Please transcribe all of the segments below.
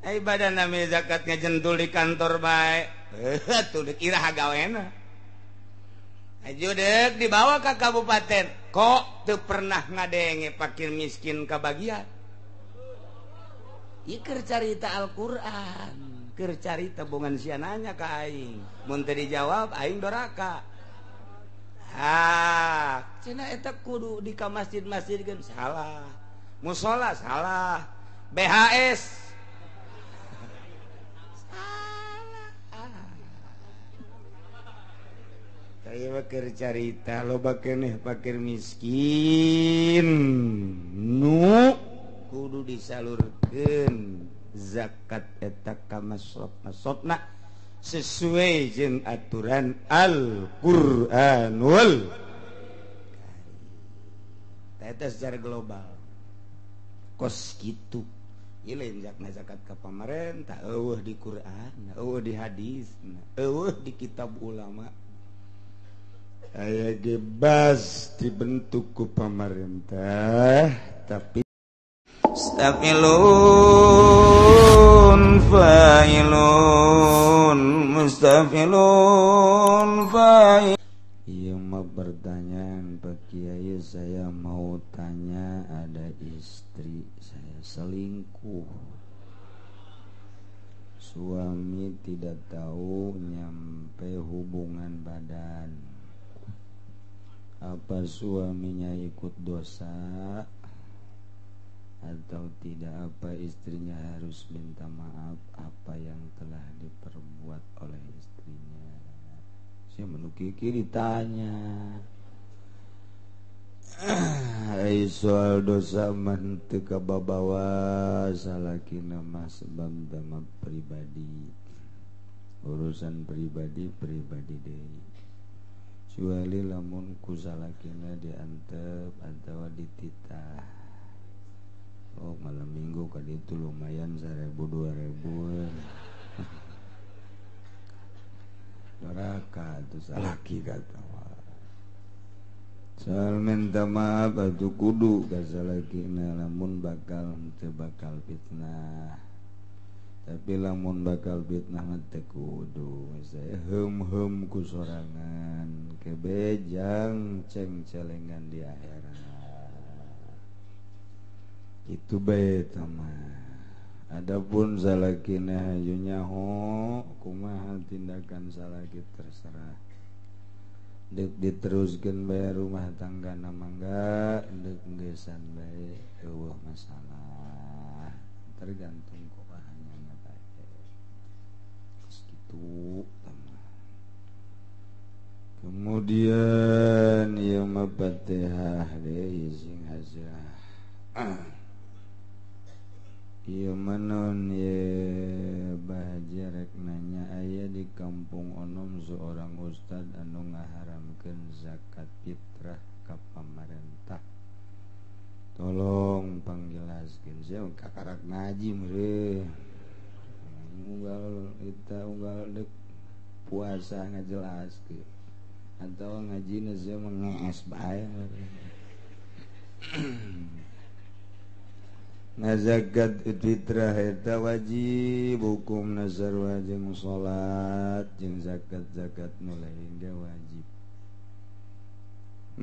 Ai badan amil zakat ngajentul di kantor bae. Tuh dek iraha gawena. Aju dek dibawa ke kabupaten. Kok teu pernah ngadenge fakir miskin kabagian. Ieu keur carita Al-Qur'an, keur carita bongan sia nanya ka aing. Mun teu dijawab aing doraka. Ah, cenah eta kudu di ka masjid-masjid geun salah. Musola salah. BHS salah. Carita loba keneh fakir miskin nu kudu disalurkeun zakat eta ka masraf-masrafna sesuai jeung aturan Al-Qur'anul Karim. Eta secara global kos kitu. Ieu lain zakat ka pamarentah, eueuh di Qur'an, eueuh di hadis, eueuh di kitab ulama. Aya bebas dibentuk ku pamarentah tapi stafilun fa'ilun mustafilun fa'il. Iya mah pertanyaan Pak Kiai, saya mau tanya, ada istri saya selingkuh, suami tidak tahu nyampe hubungan badan. Apa suaminya ikut dosa atau tidak? Apa istrinya harus minta maaf apa yang telah diperbuat oleh istrinya? Saya menukiki ditanya. Ai soal dosa mah teu kababawa salakina mah sebab dama pribadi, urusan pribadi pribadi deui. Kecuali lamun ku salakina diantep atau dititah. Oh malam minggu kali itu lumayan 1.000 2.000. Doraka itu salaki kata. Soal minta maaf atuh kudu ka salakina lamun bakal teu bakal fitnah. Tapi lamun bakal fitnah mah teu kudu. Saya heum-heum ku sorangan kebejang ceng-celengan di akhirat. Itu bae mah. Adapun salakina hayu nyaho kumaha tindakan salaki terserah. Deuk diteruskeun bae rumah tangga na mangga, deuk geusan bae eueuh masalah. Tergantung kumahanya bae. Gitu. Kemudian ieu mah Fatihah deui sing hasil. Ieu manon ye bahagia rek nanya, aya di kampung onom seorang ustad anu ngaharamkeun zakat fitrah ka pamarentah. Tolong pangjelaskeun, sia kakarak ngaji meureun. Unggal eta unggal dek puasa ngajelaskeun atau ngajina sia mah ngees bae. Zakat fitrah eta wajib hukum sarua jeung salat jeung zakat-zakat nu lain ge wajib.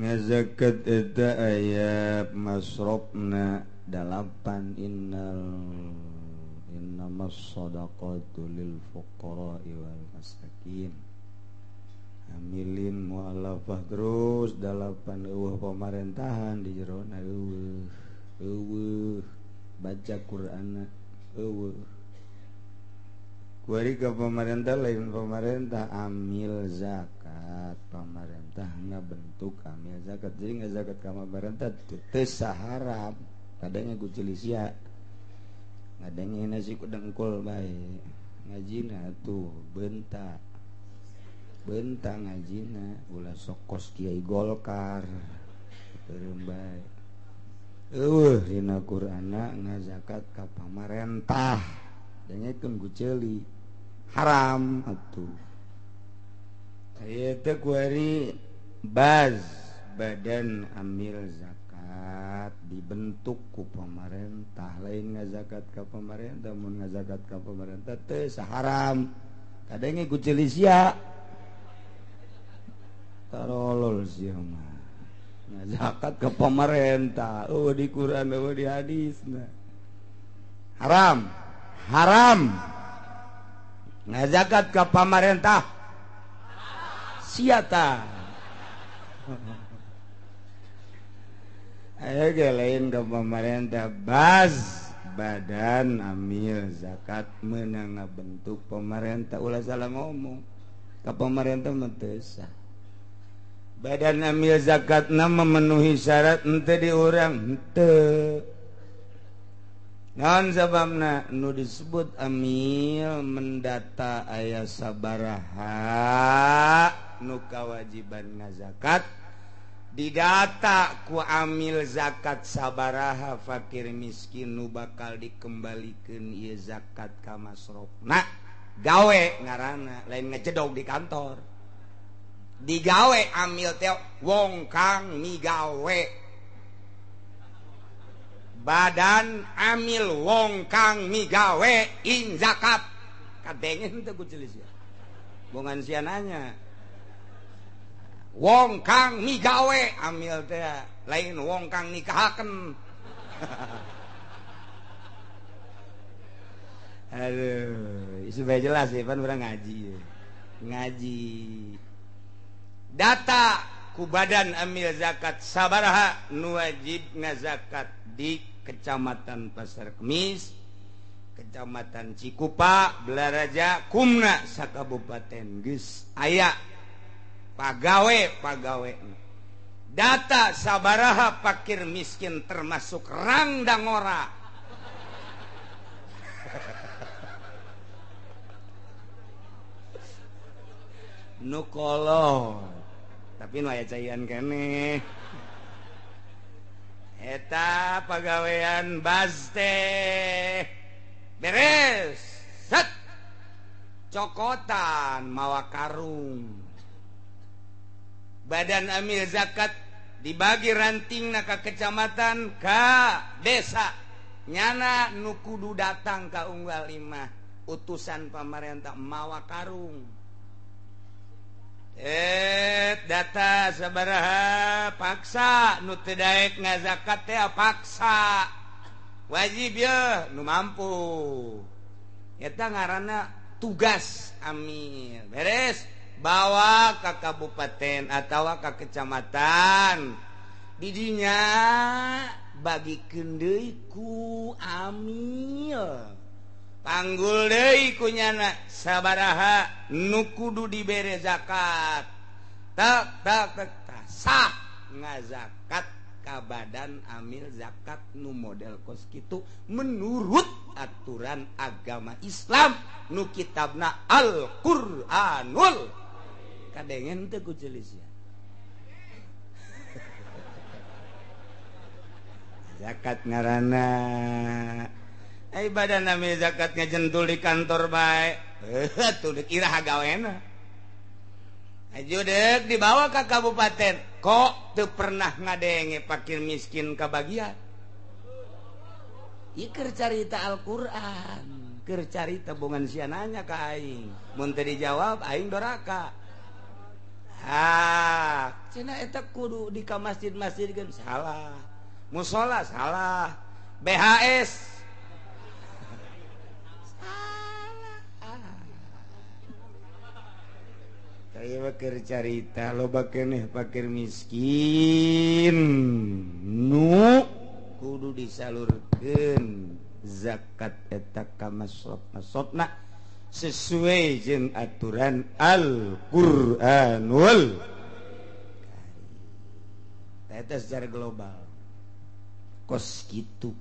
Ngazakat eta aya masrofna 8 innal innamas shadaqatu lil fuqara'i wal masakin. Amilin mualafah terus 8 eueuh pamarentahan di jerona eueuh eueuh baca Qur'an eueuh. Kuari ka pemerintah lain pemerintah amil zakat, pemerintah ngabentuk amil zakat. Jadi ngazakat ka pemerintah teu saharam, kadangnya ku cilisia. Ngadenge nasi ku dengkul bae. Ngajina tuh bentak. Bentak ngajina ulah sok kos kiai Golkar. Teureum bae. Eueuh dina Qur'anna ngazakat ka pamarentah. Dengekeun ku ceuli. Haram atuh. Aya teh kuari baz badan amil zakat. zakat dibentuk ku pemerintah, lain ngazakat ka pemerintah. Mun ngazakat ka pemerintah teu haram. Kadenge ku sia tarolol sia mah. Ngazakat ke pemerintah, oh di Quran, oh di hadis. Nah. Haram, haram. Ngazakat ke pemerintah. Siata. Ayo ge lain ke pemerintah, baz badan amil zakat meunang ngabentuk pemerintah, ulah salah ngomong. Ka pemerintah mah teu sah. Badan amil zakatna memenuhi syarat henteu di urang henteu. Naon sababna nu disebut amil mendata aya sabaraha nu kawajiban ngazakat, didata ku amil zakat sabaraha fakir miskin nu bakal dikembalikeun ieu zakat ka masrofna. Gawe ngaranna lain ngecedog di kantor. Digawe amil teh wong kang migawe. Badan amil wong kang migawe ing zakat. Kadenge henteu ku celis ya. Bongan sia nanya. Wong kang migawe amil teh lain wong kang nikahaken. Aduh, supaya jelas ya pan urang ngaji. Ngaji. Data ku badan amil zakat sabaraha nu wajib ngazakat di Kecamatan Pasar Kemis, Kecamatan Cikupa, Belaraja, Kumna, sakabupaten geus aya pagawe-pagawe. Data sabaraha fakir miskin termasuk rangdangora. Nu kolot. Tapi nu aya caian keneh. Eta pagawean baz teh beres. Set. Cokotan mawa karung. Badan amil zakat dibagi rantingna ka kecamatan ka desa. Nyana nu kudu datang ka unggal imah utusan pamarentah mawa karung. Data sabaraha paksa nu teu daek ngazakat teh paksa wajib ye nu mampu. Eta ngaranna tugas amil. Beres bawa ke kabupaten atau ke kecamatan. Didinya bagikeun deui ku amil. Panggul deui ku nyana sabaraha nu kudu dibere zakat. Tak tak tak sah ngazakat ka badan amil zakat nu model kos kitu menurut aturan agama Islam nu kitabna Al-Qur'anul. Kadengen teu ku celis ya. Zakat ngaranna badan amil zakat ngejentul di kantor bae. Tuh dek iraha gawena. Aju dek dibawa ke kabupaten. Kok teu pernah ngadenge fakir miskin kabagian. Ieu keur carita Al-Qur'an, keur carita bongan sia nanya ka aing. Mun teu dijawab aing doraka. Ah, cenah eta kudu di ka masjid-masjid geun salah. Mushola salah. BHS keur carita loba keneh fakir miskin nu kudu disalurkeun zakat eta ka masraf-masrafna sesuai jeung aturan Al-Qur'anul Karim. Eta secara global kos kitu.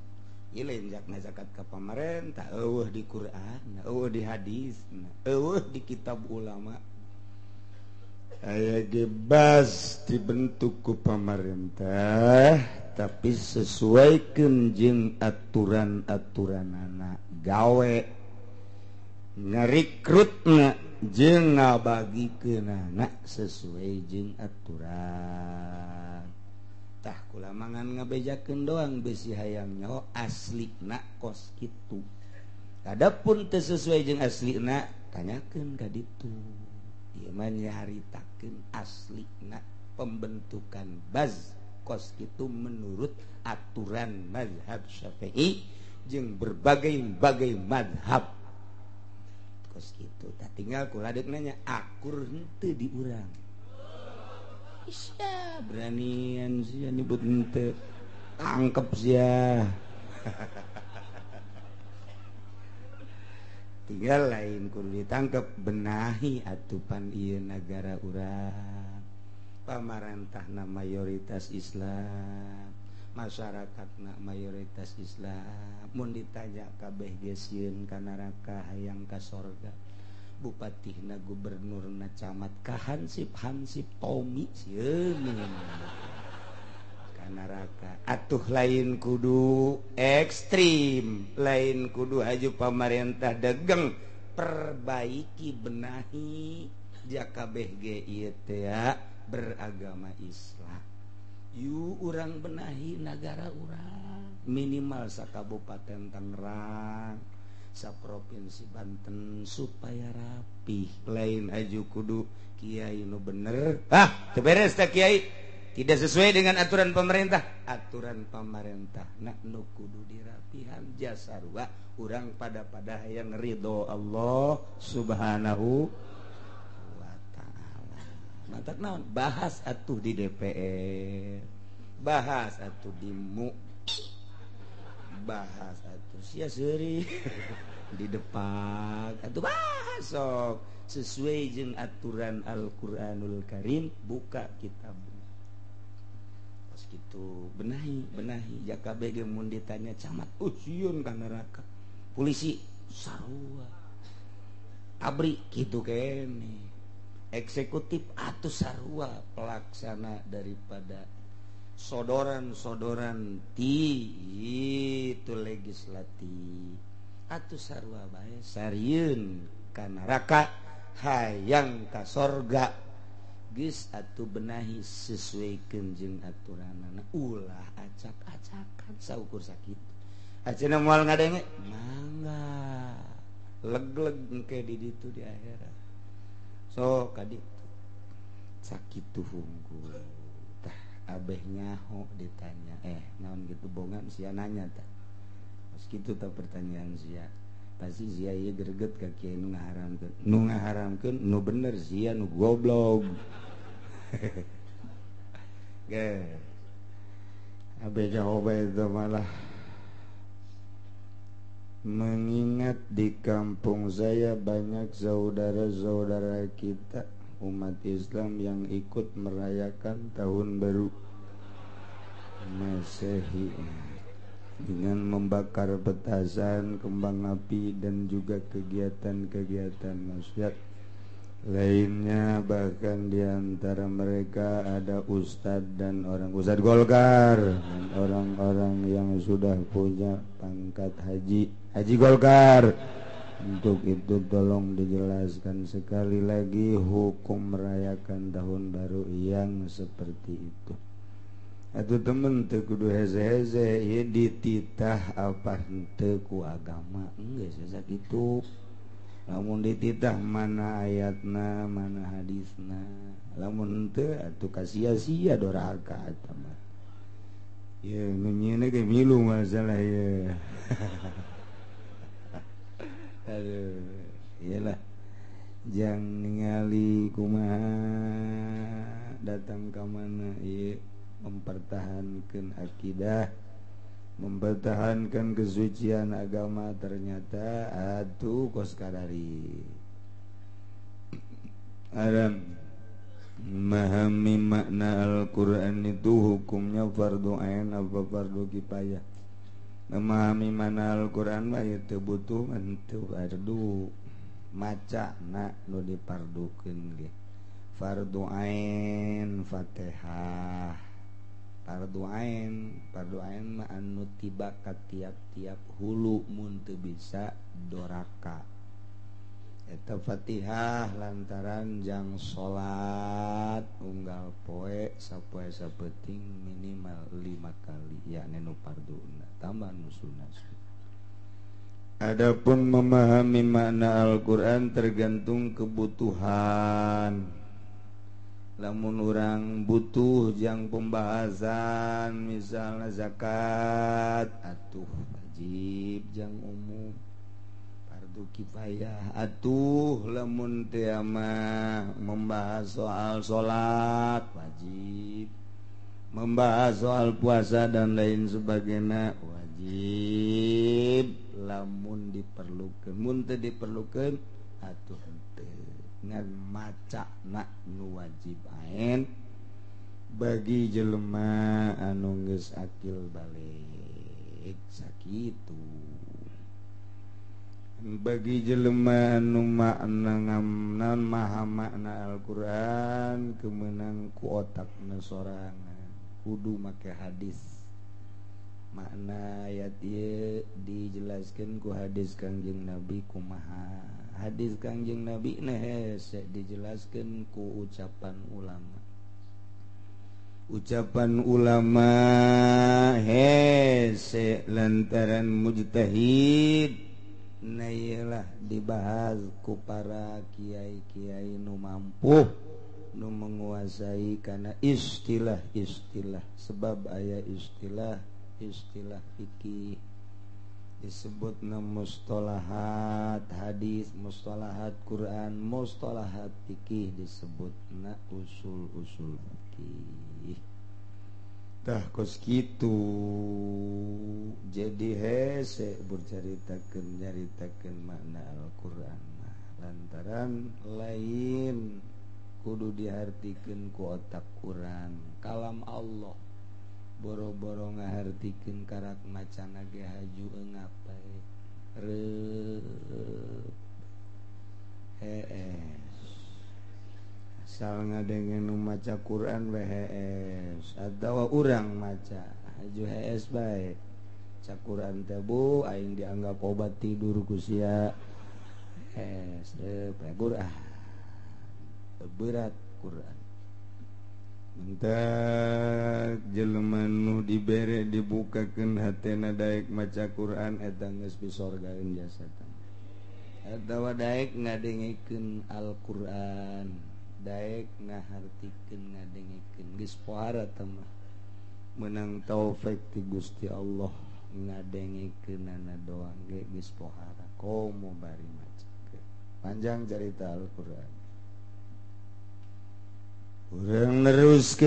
Ieu lain zakat ka pamarentah, eueuh di Quran, eueuh di hadis, eueuh di kitab ulama. Aya ge bas dibentuk ku pamarentah tapi sesuaikeun jeung aturan-aturanana gawe ngarekrutna jeung ngabagikeunana sesuai jeung aturan. Tah kula mangan ngabejakeun doang besi hayang nyaho aslina kos kitu. Adapun teu sesuai jeung aslina tanyakeun ka ditu. Ieu mah nyaritakeun aslina pembentukan baz kos kitu menurut aturan mazhab Syafi'i jeung berbagai-bagai mazhab. Kos kitu tah tinggal kula deuk nanya akur henteu di urang. Isya beranian sia nyebut henteu tangkep sia. Tinggal lain kudu ditangkep benahi atupan ieu nagara urang. Pamarentahna mayoritas Islam, masyarakatna mayoritas Islam. Mun ditanya kabeh ge sieun ka neraka hayang ka sorga. Bupatihna gubernurna camat ka hansip hansip Tommy sieun ka neraka. Atuh lain kudu ekstrim, lain kudu haju pamarentah degeng, perbaiki benahi jaka kabeh ge ieu teh beragama Islam. Yu urang benahi nagara urang minimal sakabupaten Tangerang, saprovinsi Banten supaya rapih. Lain aju kudu kiai nu bener. Ah, teu beres teh kiai. Tidak sesuai dengan aturan pemerintah. Aturan pemerintah nak nu kudu dirapihan jasarua urang pada-pada hayang ridho Allah Subhanahu wa taala. Mantak naon? Bahas atuh di DPR. Bahas atuh di MUI. Bahas atuh sia seuri di depan atuh bahas sok sesuai jeung aturan Al-Qur'anul Karim, buka kitab. Pas gitu benahi benahi jaka ge mun ditanya camat sieun ka neraka, polisi sarua, abri kitu kene, eksekutif atuh sarua pelaksana daripada sodoran-sodoran ti itu legislatif atuh sarua bae sarieun ka neraka hayang ka sorga. Geus atuh benahi sesuaikeun jeung aturanana, ulah acak-acakan saukur sakitu. Ayeuna moal ngadenge mangga leg-leg engke di ditu di akhirat. So ka ditu sakitu hungkul. Tah abeh nyaho ditanya naon gitu bongan sia nanya tah. Pas kitu tah pertanyaan sia. Pasti sia ieu greget ka kiai nu ngaharamkeun. Nu ngaharamkeun nu bener sia nu goblok. Ge. Abeh jawab itu malah mengingat di kampung saya banyak saudara-saudara kita umat Islam yang ikut merayakan tahun baru Masehi dengan membakar petasan, kembang api, dan juga kegiatan-kegiatan maksiat lainnya. Bahkan di antara mereka ada ustadz dan orang ustadz Golkar dan orang-orang yang sudah punya pangkat haji, haji Golkar. Untuk itu tolong dijelaskan sekali lagi hukum merayakan tahun baru yang seperti itu. Atuh temen teu kudu heze-heze ieu dititah apa henteu ku agama, geus sakitu. Lamun dititah mana ayatna, mana hadisna. Lamun henteu atuh kasia-sia doraka eta mah. Ye nu nyieuna ge milu masalah ye. Aduh, iyalah. Jang ningali kumaha datang ka mana ieu mempertahankan akidah, mempertahankan kesucian agama, ternyata atuh kos kadari. Alam memahami makna Al-Quran itu hukumnya fardu ain apa fardu kifayah? Memahami makna Al-Quran mah itu butuh henteu fardu, macana nu dipardukeun ge. Fardu ain Fatihah, fardu ain mah anu tiba ka tiap-tiap hulu mun teu bisa doraka. Eta Eta Fatihah lantaran jang salat unggal poe sapoe sapeting minimal 5 kali yakni nu farduna tambah nu sunnah. Adapun memahami makna Al-Qur'an tergantung kebutuhan. Lamun urang butuh jang pembahasan misalnya zakat atuh wajib jang umum fardu kifayah atuh lamun teu mah membahas soal salat wajib, membahas soal puasa dan lain sebagainya wajib lamun diperlukeun. Mun teu diperlukeun atuh henteu ngan macana nu wajib aen bagi jelema anu geus akil balig sakitu. Bagi jelema anu makna ngamnan maha makna Al-Qur'an kemenang ku otakna sorangan kudu make hadis. Makna ayat ieu dijelaskeun ku hadis Kangjeng Nabi kumaha. Hadis Kangjeng Nabi na hese dijelaskeun ku ucapan ulama. Ucapan ulama hese lantaran mujtahid na ieu lah dibahas ku para kiai-kiai nu mampu nu menguasai kana istilah-istilah sebab aya istilah istilah fikih disebut mustalahat hadis, mustalahat Quran, mustalahat fikih disebut na usul-usul fikih. Tah kos kitu jadi hese bercaritakeun nyaritakeun makna Al-Qur'an mah lantaran lain kudu dihartikeun ku otak urang kalam Allah. Boro-boro ngahartikeun karak macana ge haju eungap bae reup hees asal ngadenge nu maca Quran we hees atawa urang maca haju hees bae ca Quran teh bu aing dianggap obat tidur ku sia hees reup Quran berat Quran. Entak jelema nu dibere dibukakeun hatena daek maca Quran eta geus pisorgaeun jasad. Atawa daek ngadengekeun Al-Qur'an, daek ngahartikeun ngadengekeun geus pohara teh mah. Meunang taufik ti Gusti Allah ngadengekeunana doang ge geus pohara komo bari maca. Panjang cerita Al-Qur'an. Urang neruskeun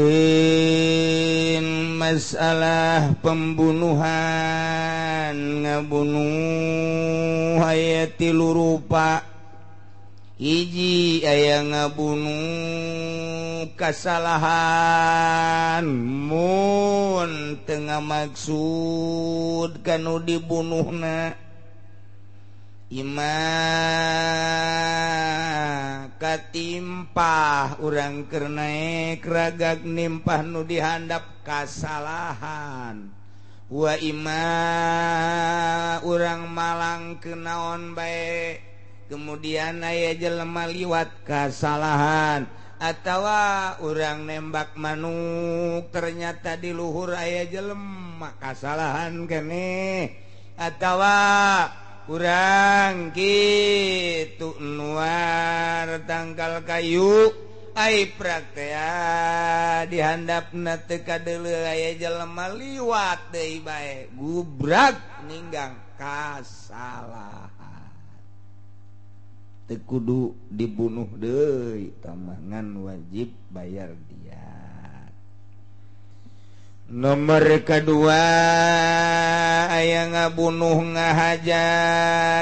masalah pembunuhan ngabunuh aya tilu rupa. Hiji aya ngabunuh kasalahan mun teu ngamaksud kanu dibunuhna. Ima katimpah urang keur naek ragag nimpah nu dihandap kasalahan. Wa ima urang malang kenaon bae kemudian aya jelema liwat kasalahan atawa urang nembak manuk ternyata di luhur aya jelema kasalahan keneh atawa urang kitu nuar tangkal kayu ai praktea dihandapna teu kadeuleu aya jelema liwat deui bae gubrak ninggang kasalahan teu kudu dibunuh deui tamangan wajib bayar diat. Nomor kedua aya ngabunuh ngahaja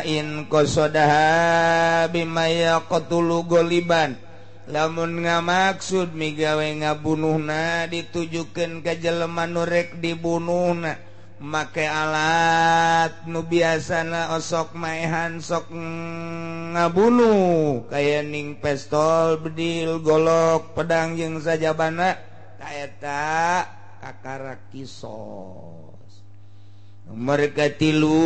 in qasodaha bima yaqtulu goliban lamun ngamaksud migawe ngabunuhna ditujukeun ka jelema nu rek dibunuhna make alat nu biasana osok maehan sok ngabunuh kaya ning pistol, bedil, golok, pedang jeung sajabana ta eta kakara kisos. Nomor katilu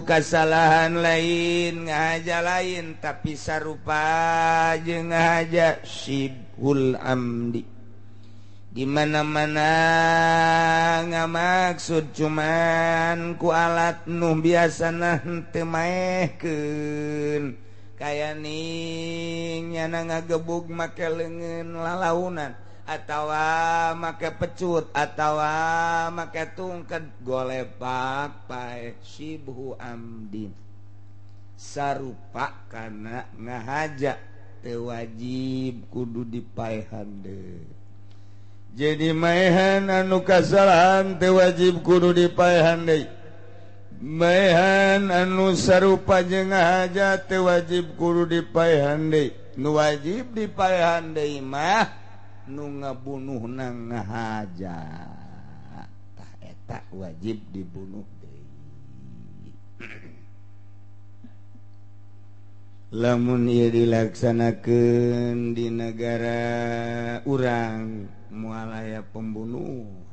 kasalahan lain ngahaja lain tapi sarupa jeung ngahaja syibhul amdi. Di mana-mana ngamaksud cuman ku alat nu biasana henteu maehkeun kaya ning nyana ngagebug make leungeun lalaunan atawa make pecut atawa make tungket golepak paeh syibhu amdin sarupa kana ngahaja teu wajib kudu dipaehan deui. Jadi maehan anu kasalahan teu wajib kudu dipaehan deui. Maehan anu sarupa jeung ngahaja teu wajib kudu dipaehan deui. Nu wajib dipaehan deui mah nu ngabunuhna ngahaja. Tah eta wajib dibunuh deui. Lamun ieu dilaksanakeun di negara urang moal aya pembunuhan.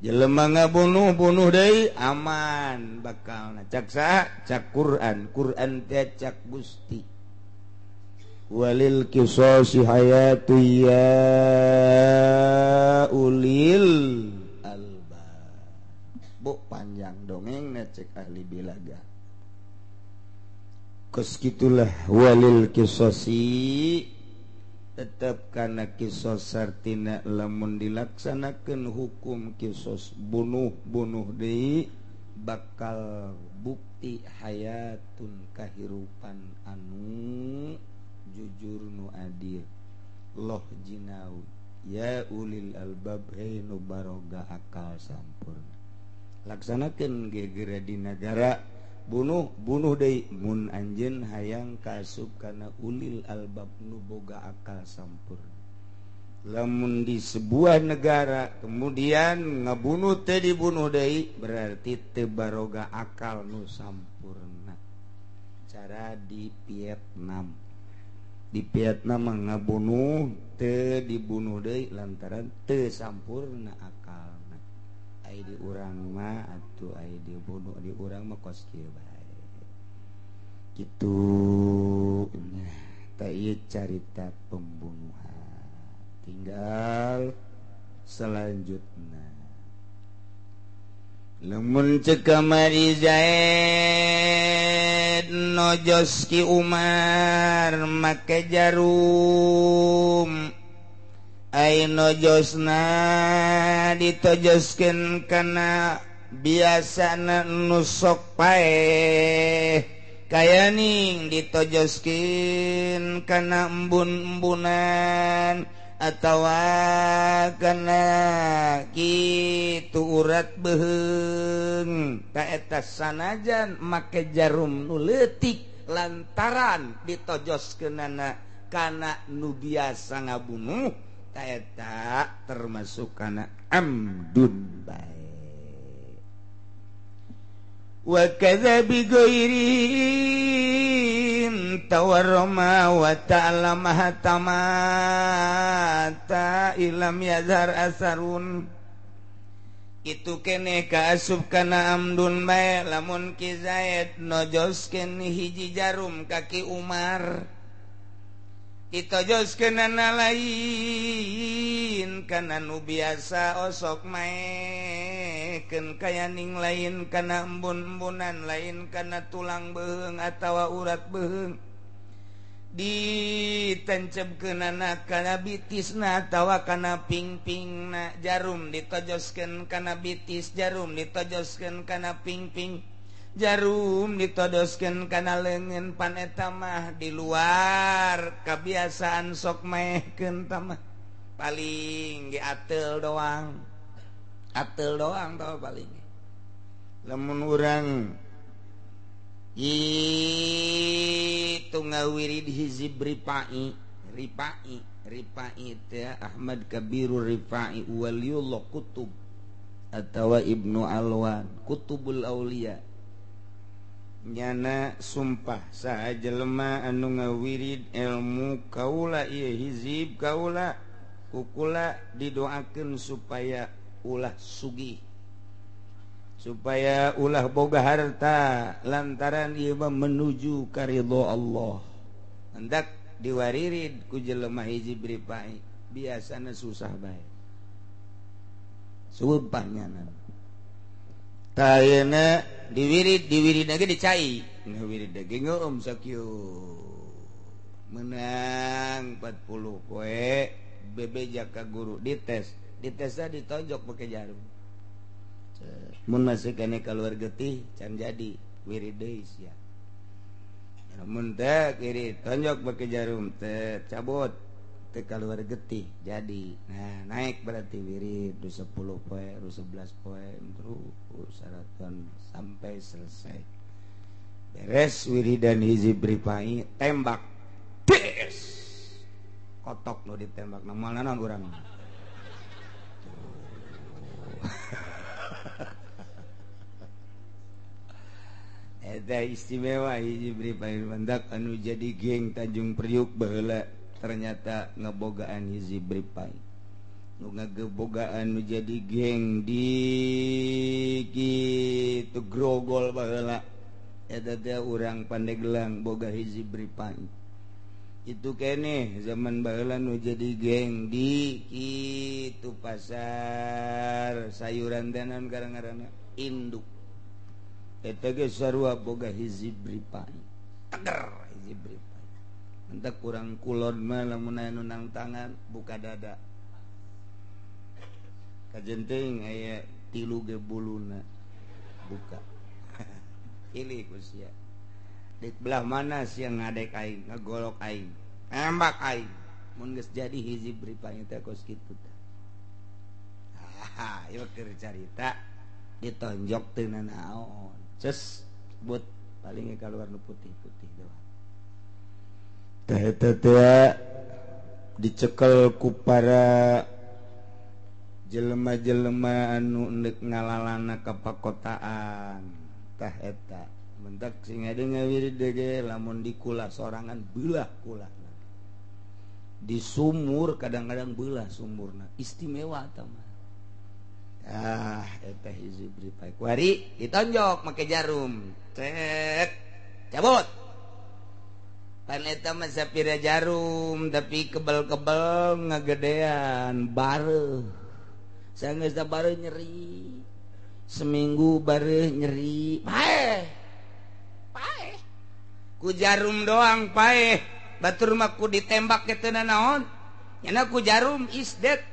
Jelema ngabunuh bunuh deui aman bakalna. Cak saha? Cak Quran. Quran teh cak Gusti. Walil qisasi hayatu ya ulil albab. Bu panjang dongeng cek ahli bilaga. Kos kitulah walil qisasi tetap karena kisos sartina lamun dilaksanakan hukum kisos bunuh-bunuh deui bakal bukti hayatun kahirupan anu jujur nu adil loh jinawi ya ulil albab hei nu baroga akal sampurna. Laksanakeun gegera di nagara bunuh bunuh deui mun anjeun hayang kaasup kana ulil albab nu boga akal sampurna. Lamun di sebuah negara kemudian ngabunuh teh dibunuh deui berarti teu baroga akal nu sampurna. Cara di Vietnam, di Vietnam ngabunuh teu dibunuh deui lantaran teu sampurna akalna. Ai di urang mah atuh ai dibunuh di urang mah kos kieu bae. Kitu nah tah ieu carita pembunuhan. Tinggal selanjutna. Lamun ceuk kamari Zaid nojos ki Umar make jarum. Ai nojosna ditojoskeun kana biasana nu sok paeh kayaning ditojoskeun kana embun-embunan atawa kana kitu urat beuheung ka eta sanajan make jarum nu leutik lantaran ditojoskeunana kana nu biasa ngabunuh ta eta termasuk kana amdun bae. Wa kadza bi ghairin tawarrama wa ta'lama tamata ilam yazhar asarun. Itu kene kaasup kana amdun bae lamun Ki Zaid nojoskeun hiji jarum ka Ki Umar ditojoskeunana lain kana nu biasa osok maehkeun kayaning lain kana embun-embunan lain kana tulang beuheung atawa urat beuheung ditancapkeunana kana bitisna atawa kana pingpingna jarum ditojoskeun kana bitis jarum ditojoskeun kana pingping jarum ditodoskeun kana leungeun pan eta mah di luar kebiasaan sok maehkeun tah mah paling ge ateul doang tah paling lamun urang itu ngawirid hizib ripai ripai ripai teh Ahmad Kabirur Rifai waliullah kutub atawa Ibnu Alwan Kutubul Aulia nyana sumpah saha jelema anu ngawirid ilmu kaula ieu hizib kaula kukula didoakeun supaya ulah sugih Supaya ulah boga harta lantaran ieu mah menuju ka ridho Allah. Hendak diwaririd ku jelema hiji bripai biasana susah bae. Sumpah nyana. Tayana diwirid lagi dicai. Ngawirid lagi ngeum sakieu. Menang 40 poe bebeja ka guru dites. Ditesna ditonjok pakai jarum. Mun masih kene keluar getih can jadi wirid deui sia. Mun teh wirid tonjok pakai jarum teh cabut teh keluar getih jadi. Nah, naik berarti wirid 10 poe, 11 poe terus saraton sampai selesai. Beres wiridan hizib ripai tembak. Des. Kotok nu ditembak na moal naon urang. Eta istimewa hiji ripai mendak anu jadi geng Tanjung Priuk baheula ternyata ngebogaan hiji ripai. Nu ngagebogaan nu jadi geng di kitu grogol baheula. Eta teh urang Pandeglang boga hiji ripai. Itu keneh zaman baheula nu jadi geng di kitu pasar sayuran teh naon ngaranna induk. Eta ge sarua boga hizib ripai. Teger hizib ripai. Entak kurang kulon mah lamun aya nu nang tangan buka dada. Kajenting aya tilu ge buluna buka. Pilih ku sia. Di belah mana sia ngadek aing, ngagolok aing, nembak aing. Mun geus jadi hizib ripai teh kos kitu tah. Ah, ieu keur carita ditonjok teu nanaon. Ces but paling keluar nu putih-putih doang. Tah eta teh dicekel ku para jelema-jelema anu endek ngalalana ka pakotaan. Tah eta mentak sing ade ngawirid ge lamun dikula sorangan beulah kulana. Di sumur kadang-kadang beulah sumurna. Istimewa tah mah. Ah, eta hizib ripai. Kuari ditonjok make jarum. Cek. Cabut. Pan eta mah sapira jarum tapi kebel-kebel ngagedean bareuh. Sanggeus da bareuh nyeri. Seminggu bareuh nyeri. Paeh. Paeh. Ku jarum doang paeh. Batur mah ku ditembak ke teu nanaon. Nyana ku jarum is dead.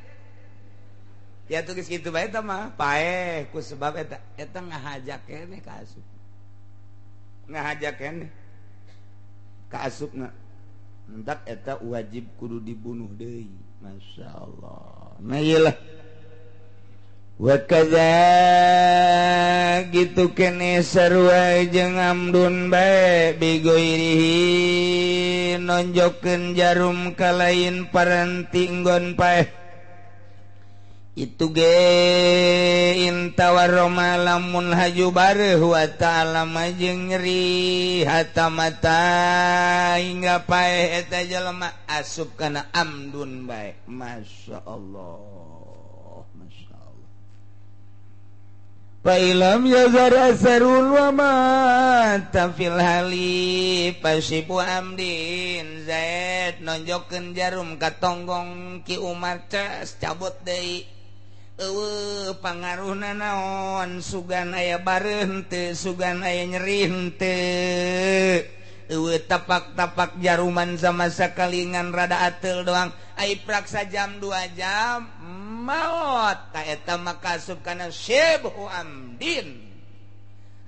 Ya tuh geus kitu bae eta mah paeh ku sebab eta eta ngahaja keneh ka asup. Ngahaja keneh ka asupna. Entak eta wajib kudu dibunuh deui. Masyaallah. Nah ieu lah. Wa kaza gitu keneh sarua jeung amdun bae bigoirihi nonjokeun jarum ka lain paranti nggon paeh. Itu ge intawaroma lamun haju bareuh wa ta'ala jeung nyeri hatta mata hingga paeh eta jelema asup kana amdun bae. Masya Allah, Masya Allah. Fa ilam yazar asarul wa mata fil hali pasibu amdin. Zaid nonjokeun jarum ka tonggong Ki Umar ces cabut deui. Eueuh pangaruhna naon sugan aya bareuh henteu sugan aya nyeri henteu. Eueuh tapak-tapak jaruman sama sakalingan rada ateul doang. Ai praksa jam 2 jam maot ta eta mah kaasup kana syibhu amdin.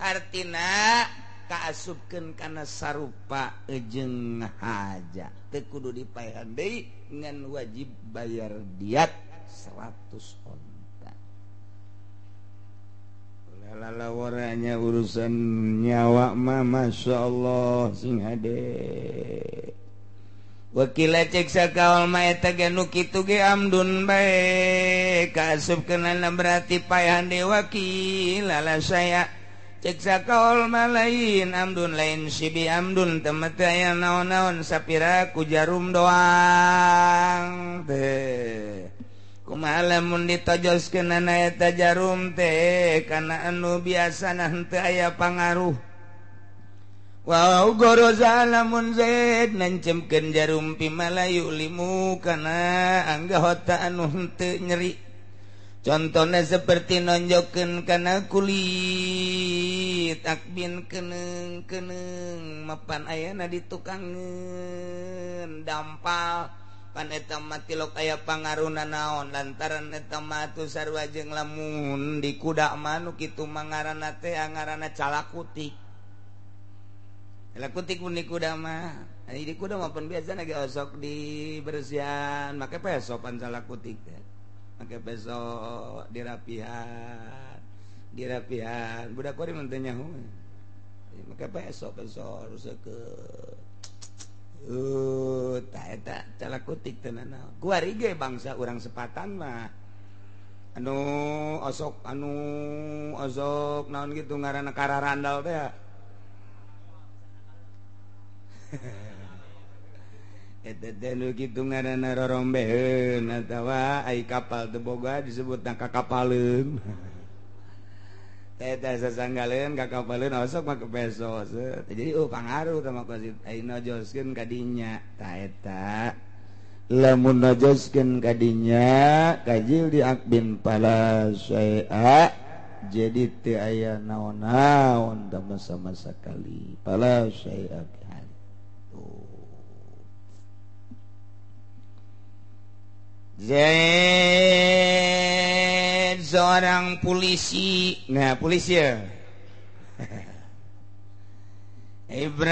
Artina kaasupkeun kana sarupa jeung haja. Teu kudu dipaehan deui ngan wajib bayar diat 100 onta. Lalawaranya urusan nyawa mah Masya Allah sing hade. Wakila cek sakaol mah eta ge nu kitu ge amdun bae kaasupkeunana berarti paehan deui wakila la saya. Cek sakaol mah lain amdun lain sibi amdun teu mah aya naon-naon sapira ku jarum doang teh. Kumaha lamun ditojoskeunana eta jarum teh kana anu biasana henteu aya pangaruh. Wow goroza lamun Zaid nancemkeun jarum pimalayu limu kana anggahota anu henteu nyeri. Contohnya seperti nonjokeun kana kulit akbin keneung-keneung mapan ayana di tukangeun dampal pan eta mah tilok aya pangaruna naon lantaran eta mah atuh sarua jeung lamun di kuda mah nu kitu mah ngaranna teh ngaranna calakutik. Calakutik mun di kuda mah. Di kuda mah pan biasana ge osok dibersihan make peso pan calakutik teh. Make peso dirapihan. Dirapihan budak kuari mun teu nyaho. Make peso peso ruseukeun. Ta eta calakutik teh nanaon. Kuari ge bangsa urang sepatan mah anu osok naon gitu ngaranna kararandal teh. Eta teh nu kitu ngaranna rorombeheun atawa ai kapal teu boga disebutna kakapaleun. Eta sasanggaleun kakapaleun osok mah kepeso. Jadi pangaruh tah mah ai nojoskeun ka dinya. Tah eta lamun nojoskeun ka dinya kajil di akbin pala syai'a jadi teu aya naon-naon tah sama sakali pala syai'a. Zaid seorang polisi, nah polisi ya. Ibrak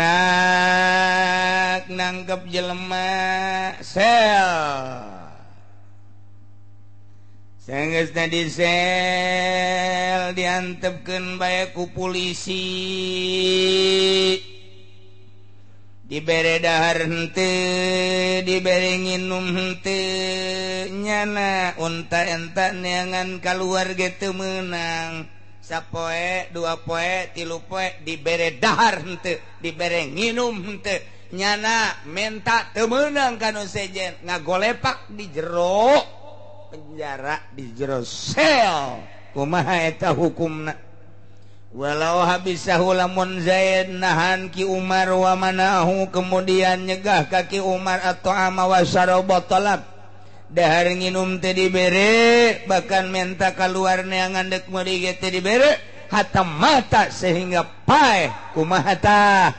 nangkep jelema sel. Sanggeus tadi sel diantepkeun bae ku polisi. Dibere dahar henteu, dibere nginum henteu, nyana unta enta neangan kaluar ge teu meunang. Sapoe, dua poe, tilu poe dibere dahar henteu, dibere nginum henteu, nyana menta teu meunang ka nu sejen, ngagolepak di jero penjara, di jero sel. Kumaha eta hukumna? Walau habisahu lamun Zaid nahan Ki Umar wa manahu kemudian nyegah ka Ki Umar atau ama wa syaraba talab dahar nginum teu dibere bahkan menta kaluar neangan deuk meuli ge teu dibere hatta mata sehingga paeh kumaha tah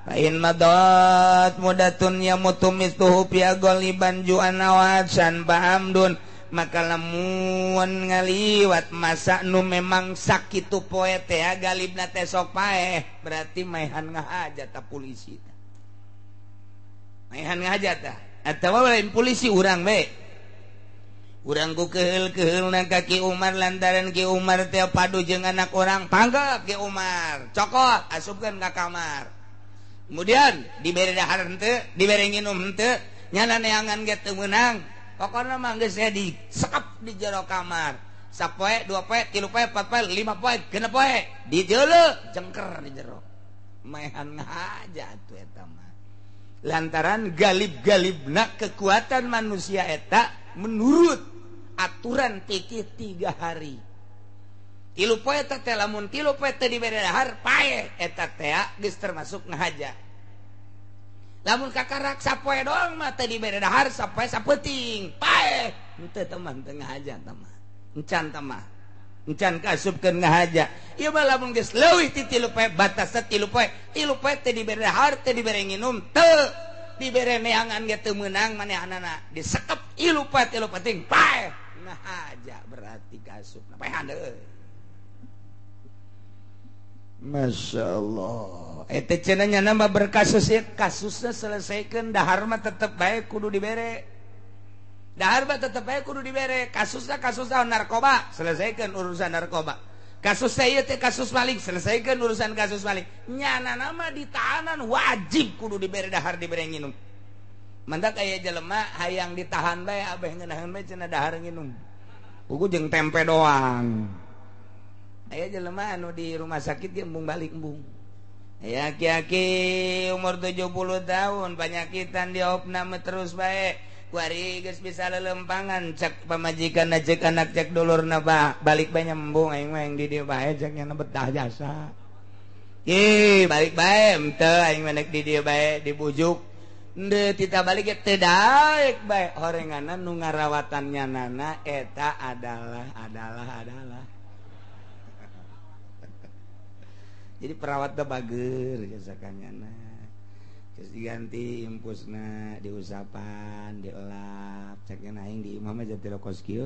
fa in madat mudatun yamutu mistuhu fi ghaliban ju'an wa san ba'amdun maka lamun ngaliwat masa nu memang sakitu poe teh galibna teh sok paeh berarti maehan ngahaja ta polisi tah maehan ngahaja tah atawa lain polisi urang we urang ku keheul-keheulna ka Ki Umar lantaran Ki Umar teh padu jeung anak urang panggep Ki Umar cokot asupkeun ka kamar kemudian dibere dahar henteu dibere nginum henteu nyana neangan ge teu meunang pokoknya mah geus disekep di jero kamar sapoe dua poe tilu poe empat poe lima poe genep poe dijeuleuh jengker di jero maehan ngahaja atuh eta mah lantaran galib-galibna kekuatan manusia eta menurut aturan fikih 3 hari tilu poe teh lamun tilu poe teh dibere dahar paeh eta teh geus termasuk ngahaja. Lamun kakarak sapoe doang mah teu dibere dahar sapoe sapeuting paeh henteu teh mah teu ngahaja teh mah encan teh mah encan kaasupkeun ngahaja ieu mah lamun geus leuwih ti tilu poe batasna tilu poe teu dibere dahar teu dibere nginum teu dibere neangan ge teu meunang manehanana disekep tilu poe tilu peuting paeh ngahaja berarti kaasupna paehan deui. Masya Allah. Eta cenah nya mah berkasus ya, kasusnya selesaikan dahar mah tetep bae kudu dibere. Dahar mah tetep bae kudu dibere. Kasusna kasus narkoba, selesaikan urusan narkoba. Kasus saya teh kasus maling, selesaikan urusan kasus maling. Nyana nama ditahanan wajib kudu dibere dahar dibere nginum. Mantak aya jelema hayang ditahan bae abeh ngeunaheun bae cenah dahar nginum. Pugu jeung tempe doang. Aya jelema anu di rumah sakit ge embung balik embung. Aya aki-aki umur 70 tahun panyakitan diopname terus bae. Kuari geus bisa lelempangan cek pamajikan cek anak cek dulurna balik bae nyembung aing mah di dieu bae cek nya betah jasa. Ih, balik bae henteu aing mah di dieu bae dibujuk. Henteu tita balik ge teu daek bae horenganna nu ngarawatan nyanana eta adalah. Jadi perawat teh bager jasakanyana. Terus diganti impusna, diusapan, dielap, ceknya aing di imah mah jadi kos kieu.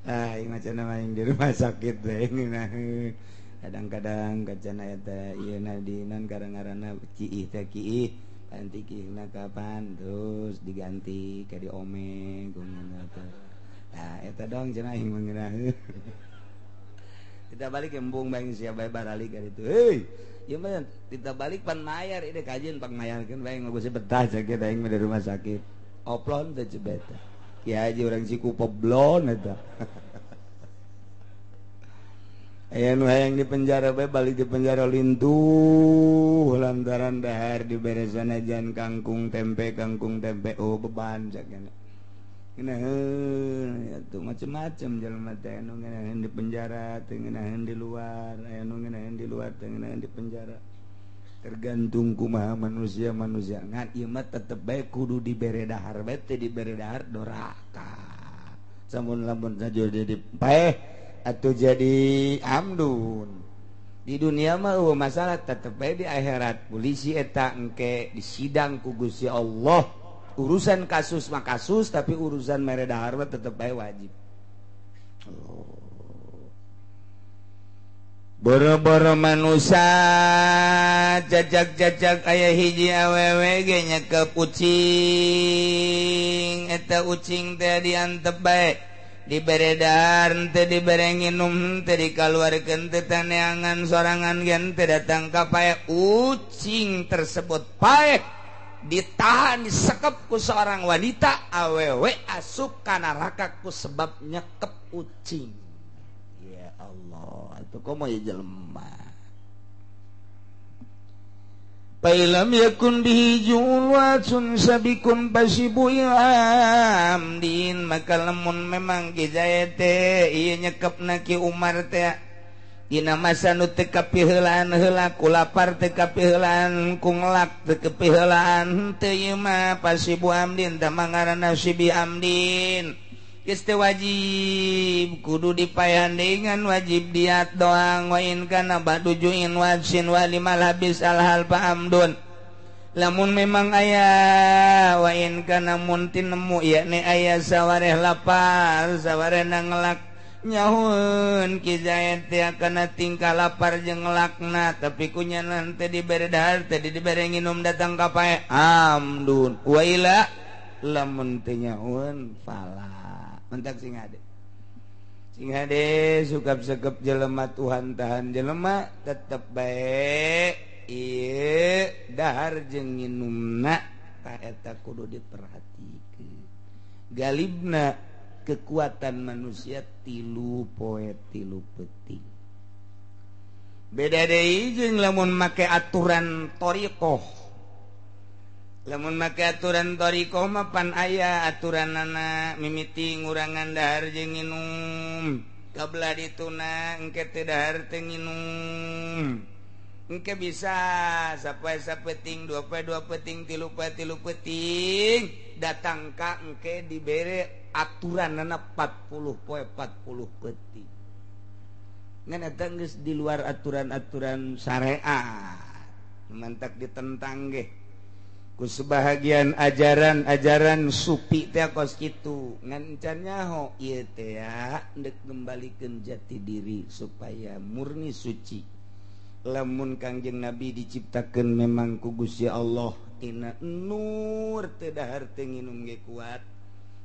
Ah, aing mah cenah aing di rumah sakit teh kadang-kadang kacana eta ieu na dinan kadang-ngaranna ciih teh kiih, panti kiihna kapan terus diganti ka diomeng kumaha teh. Nah, eta dong cenah aing mah ngeunaheun. Kita balik embung bae sia bae baralik ka ditu. Heuy, ieu mah kita balik pan mayar ieu kajian pang mayarkeun bae geus betah sakit aing mah di rumah sakit. Oplon teh cebet. Ki haji urang Cikupa blon eta. Aya nu hayang di penjara bae balik di penjara lintuh lantaran dahar diberesan ajan kangkung tempe oh beban cak ngeunaheun atuh macem-macem jelema teh anu ngeunaheun di penjara teu ngeunaheun di luar aya nu ngeunaheun di luar teu ngeunaheun di penjara tergantung kumaha manusia-manusia ngan ieu mah tetep bae kudu dibere dahar bae teu dibere dahar doraka samun lamun saja jadi paeh atuh jadi amdun di dunia mah eueuh masalah tetep bae di akhirat polisi eta engke disidang ku Gusti Allah. Urusan kasus mah kasus tapi urusan mere dahar mah tetep bae wajib. Oh. Boro-boro manusia jajak-jajak aya hiji awewe ge nyekep ucing eta ucing teh diantep bae dibere dahar teu dibere nginum teu dikaluarkeun teu taneangan sorangan ge teu datang ka paeh ucing tersebut paeh ditahan disekep ku seorang wanita awewe asup ka neraka ku sebab nyekep ucing. Ya Allah, itu komo ya jelema. Pailam yakun bihi juwatun sabikun pasibu amdin maka lamun memang ki Zaid teh ieu nyekepna Ki Umar teh dina masa nu teu kapiheulaan heula ku lapar teu kapiheulaan ku ngelak teu kapiheulaan teu ieu mah pasibu amdin tah mangaranna sibi amdin geus teu wajib kudu dipaehan deui wajib diat doang wa in kana ba'du juin wajsin wa limal habis al hal fa amdun lamun memang aya wa in kana mun tinemu yakni aya sawareh lapar sawareh ngelak nyahun Ki Zaid teh kana tingkah lapar jeung ngelakna tapi kunya nanti dibere dahar teh dibere nginum datang ka pae amdun wa ila lamun teh nyahun fala mentak sing hade sukap-sekep jelema Tuhan tahan jelema tetep bae ieu dahar jeung nginumna ta eta kudu diperhatikeun galibna kekuatan manusia tilu poe tilu peuting beda deui jeung lamun make aturan thariqah lamun make aturan thariqah mah pan aya aturanana mimiti ngurangan dahar jeung nginum kabelah dituna engke teu dahar teu nginum engke bisa sapoe sapeting dua poe dua peuting tilu poe tilu peuting datang ka engke dibere aturanana 40 poe 40 peuting ngan eta geus di luar aturan-aturan syariat mantak ditentang ge ku sebahagian ajaran-ajaran supi teh kos kitu ngan can nyaho ieu teh ndek ngembalikeun jati diri supaya murni suci lamun Kangjeng Nabi diciptakeun memang ku Gusti Allah tina nur teu dahar teu nginum ge kuat.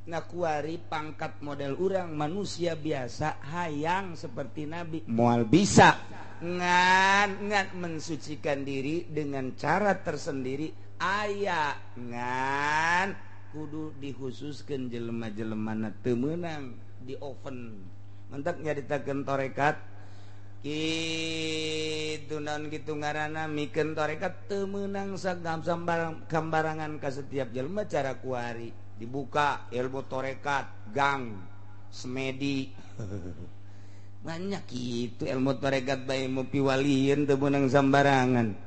Nah kuari pangkat model urang manusia biasa hayang seperti Nabi moal bisa ngan ngan mensucikan diri dengan cara tersendiri aya ngan kudu dikhususkeun jelema-jelemana teu meunang di oven mentak nyaritakeun tarekat Kitu naon kitu ngaranna mikeun tarekat teu meunang gambarangan ka setiap jelema cara kuari dibuka ilmu tarekat gang semedi banyak kitu ilmu tarekat bae mu piwalieun teu meunang sambarangan.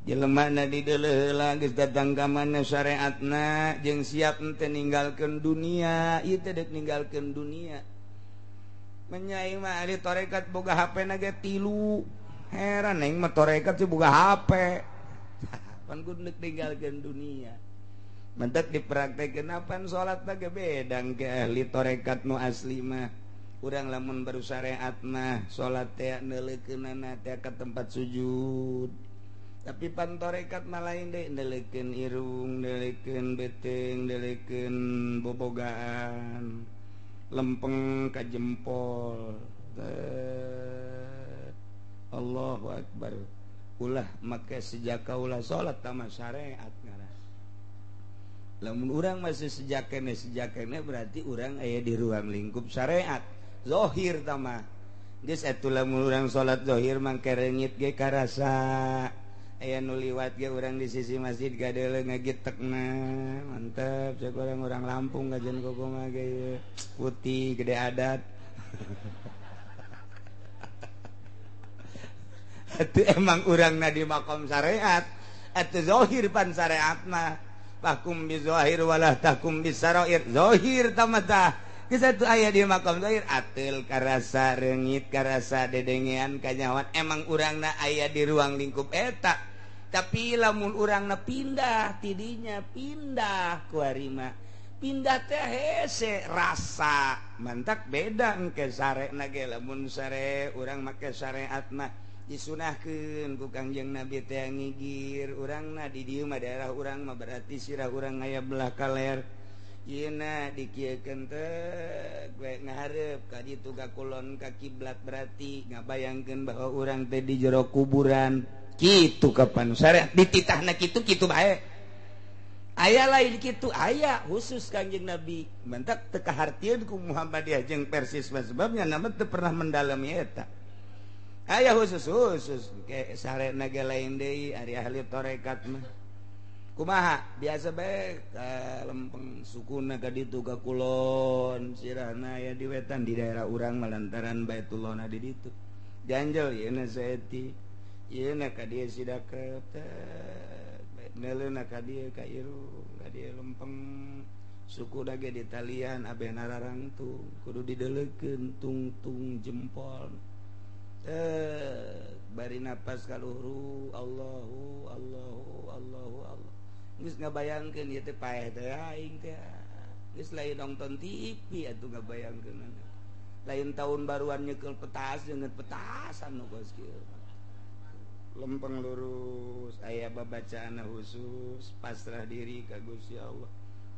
Jelema na dideuleuh heula geus datang ka mana syariatna jeung siap henteu ninggalkeun dunia, ieu teh deuk ninggalkeun dunia. Menyai mah ahli tarekat boga HP na ge 3. Heran aing mah tarekat sih boga HP. Pan kudu deuk ninggalkeun dunia. Mentek dipraktekeun apan salat ge beda ke ahli tarekat nu asli mah. Urang lamun baru syariat mah salat teh neuleukeunana teh ka tempat sujud. Tapi pan tarekat mah lain deui neuleukeun irung, neuleukeun beuteung, neuleukeun bobogaan. Lempeng ka jempol. Allahu akbar. Ulah make sejaka ulah salat tama syariat ngaran. Lamun urang masih sejakene berarti urang aya di ruang lingkup syariat. Zahir tama. Geus atuh lamun urang salat zahir mangke reungit ge karasa. Aya nu liwat ge urang di sisi masjid gadeuleuh ngagitekna. Mantep cek urang Lampung kajian kumaha ge putih gede adat. Atuh emang urangna di makom syariat. Atuh zahir pan syariat mah. Fahkum bi zahir walah tahkum bi sarair. Zahir tamata. Geus atuh aya di makom zahir ateul karasa reungit karasa dedengean kanyawan emang urangna aya di ruang lingkup eta. Tapi lamun urangna pindah tidinya pindah ku harima. Pindah teh hese rasa mantak beda engke sarena ge lamun sare urang make syariat mah disunahkeun ku Kangjeng Nabi teh ngigir urangna di dieu mah daerah urang mah berarti sirah urang aya belah kaler. Yeuna dikieukeun teh gue ngahareup ka ditu ka kulon ka kiblat berarti ngabayangkeun bahwa urang teh di jero kuburan. Kitu kapan syariat dititahna kitu kitu bae. Aya lain kitu aya khusus Kangjeng Nabi. Mentak teu kahartieun ku Muhammadiyah jeung Persis sebabnya nama teu pernah mendalami eta. Aya khusus ke sarena ge lain deui ari ahli tarekat mah. Kumaha biasa bae lempeng sukuna ka ditu ka kulon sirahna aya di wetan di daerah urang mah lantaran Baitullahna di ditu. Janjel yeuna saeutik yeuna ka dieu sidakep teh neuleuh ka dieu ka irung ka dieu lempeng suku dage di talian abeh nararangtung kudu dideleukeun tungtung jempol bari napas kaluhuru Allahu Allahu Allahu Allah geus ngabayangkeun ieu teh paeh teh aing teh geus lain nonton TV atuh ngabayangkeun lain tahun baruan nyekel petas jeung petasan nu geus kieu lempeng lurus aya babacaan khusus pasrah diri ka Gusti Allah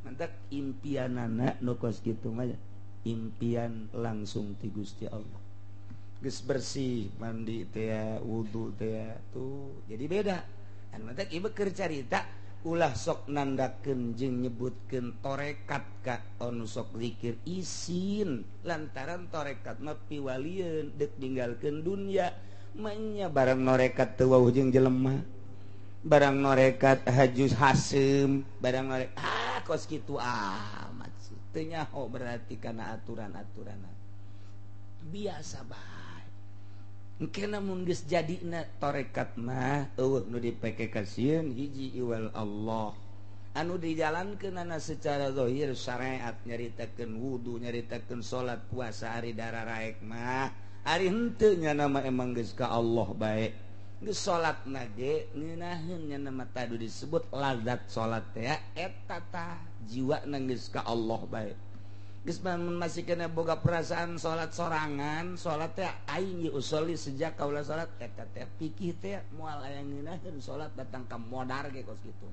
mantak impianana nu kos kitu mah impian langsung ti Gusti Allah geus bersih mandi teh wudu teh tuh jadi beda anu mantak ieu keur carita ulah sok nandakeun jeung nyebutkeun tarekat ka anu sok zikir isin lantaran tarekat mah piwalieun deuk ninggalkeun dunya manya barang norekat teu wauh jeung jelema barang norekat hajus haseum barang norekat ah kos kitu amat sih teu nyaho berarti kana aturan-aturan biasa bae engke mun geus jadina tarekat mah eueuh nu dipake kasieun hiji iwal Allah anu dijalankeunana secara zahir syariat nyaritakeun wudu nyaritakeun salat puasa ari dararaek mah ari henteu nya nama emang geus ka Allah bae geus salatna ge ngeunaheun nya nama tadi disebut lazat salat teh eta tah jiwana geus ka Allah bae geus masih kena boga perasaan salat sorangan salat teh aing usolli sejak kaula salat eta teh pikir teh moal aya ngeunaheun salat datang ka modar ge kos kitu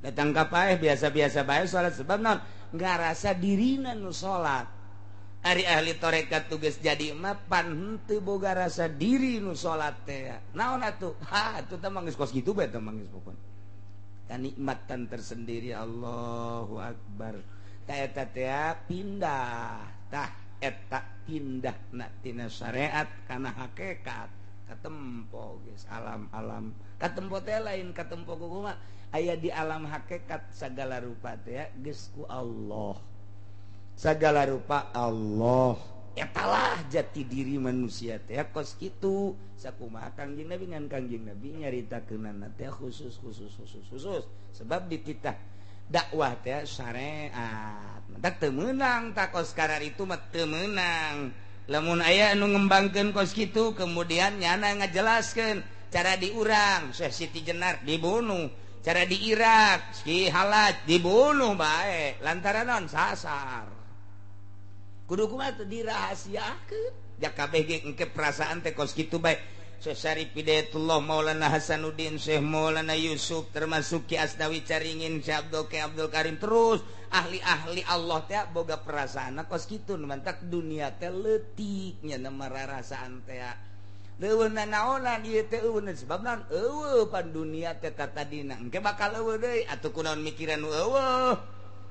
datang ka paeh biasa-biasa bae salat sebab naon ngarasa dirina nu salat ari ahli tarekat tugas jadi mah pan henteu boga rasa diri nu salat teh naon atuh ha atuh teh mah geus kos kitu bae teh mah geus pokona kanikmatan tersendiri Allahu akbar. Tah eta teh pindah tah Eta pindahna tina syariat kana hakikat katempo geus alam-alam katempo teh lain katempo kumaha aya di alam hakikat sagala rupa teh geus ku Allah sagala rupa Allah etalah jati diri manusia teh kos kitu sakumaha Kangjeng Nabi ngan Kangjeng Nabi nyaritakeunana teh khusus khusus khusus khusus sebab dititah dakwah teh syariat tak teu meunang tak kos karar itu mah teu meunang lamun aya anu ngembangkeun kos kitu kemudian nyana ngajelaskeun cara di urang Syekh Siti Jenar dibunuh cara di Irak Ki Halaj dibunuh bae lantaran non sasar kudu kumaha teh dirahasiakeun ja kabeh ge engke perasaan teh kos kitu bae Syekh Syarif Hidayatullah Maulana Hasanuddin Syekh Maulana Yusuf termasuk Ki Asnawi Caringin Syekh Abdul Ki Abdul Karim terus ahli-ahli Allah teh boga perasaan kos kitu nu mantak dunia teh leutik nya mararasaan teh leuweun nanaonan ieu teh eueun sebab naon eueuh pan dunia teh tatadina engke bakal eueuh deui atuh kunaon mikiran nu eueuh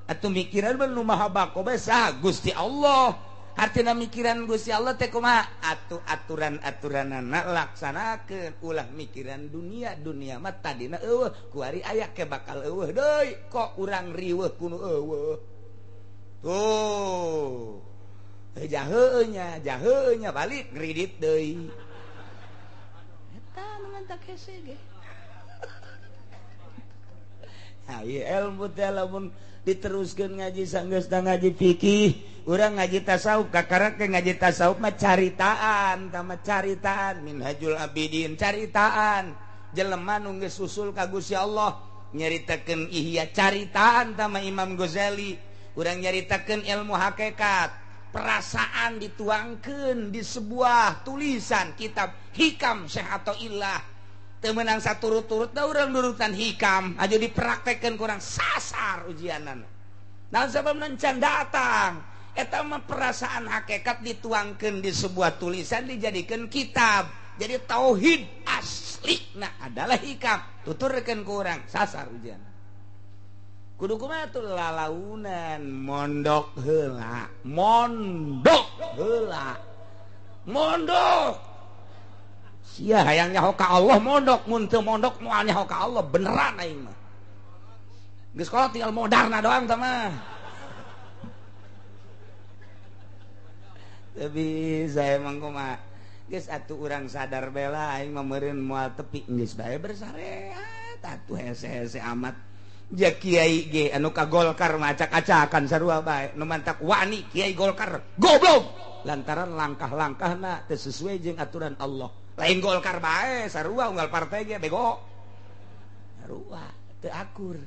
atuh mikiran nu maha bako bae saha Gusti Allah artina mikiran Gusti Allah teh kumaha atuh aturan-aturanana laksanakeun ulah mikiran dunia dunia mah tadina eueuh kuari aya ke bakal eueuh deui kok urang riweuh kuno eueuh tuh jaheunya jaheunya balik ngridit deui eta nu mantak hese ge ha ieu ilmu teh lamun diteruskeun ngaji sanggeusna ngaji fikih urang ngaji tasawuf kakara ke ngaji tasawuf mah caritaan tama caritaan Minhajul Abidin caritaan jelema nu geus usul ka Gusti Allah nyaritakeun Ihya caritaan tama Imam Ghazali urang nyaritakeun ilmu hakikat perasaan dituangkeun di sebuah tulisan kitab Hikam Syekh Athaillah teu meunang saturut-turut da urang nurutan hikam aja dipraktekkeun kurang sasar ujianana naon sababna can datang eta mah perasaan hakikat dituangkeun di sebuah tulisan dijadikeun kitab jadi tauhid asli nah adalah hikam tuturkeun ku urang sasar ujian kudu kumaha tuh lalaunan mondok heula mondok heula mondok sia hayang nyaho ka Allah mondok mun teu mondok moal nyaho ka Allah beneran aing mah geus kolot tinggal modarna doang tah mah teu bisa emang kumaha geus atuh urang sadar bela aing mah meureun moal tepi geus bae bersareat atuh hese-hese amat ja kiai ge anu ka Golkar mah acak-acakan sarua bae nu mantak wani kiai Golkar goblok lantaran langkah-langkahna teu sesuai jeung aturan Allah lain Golkar bae sarua unggal partai ge bego sarua teu akur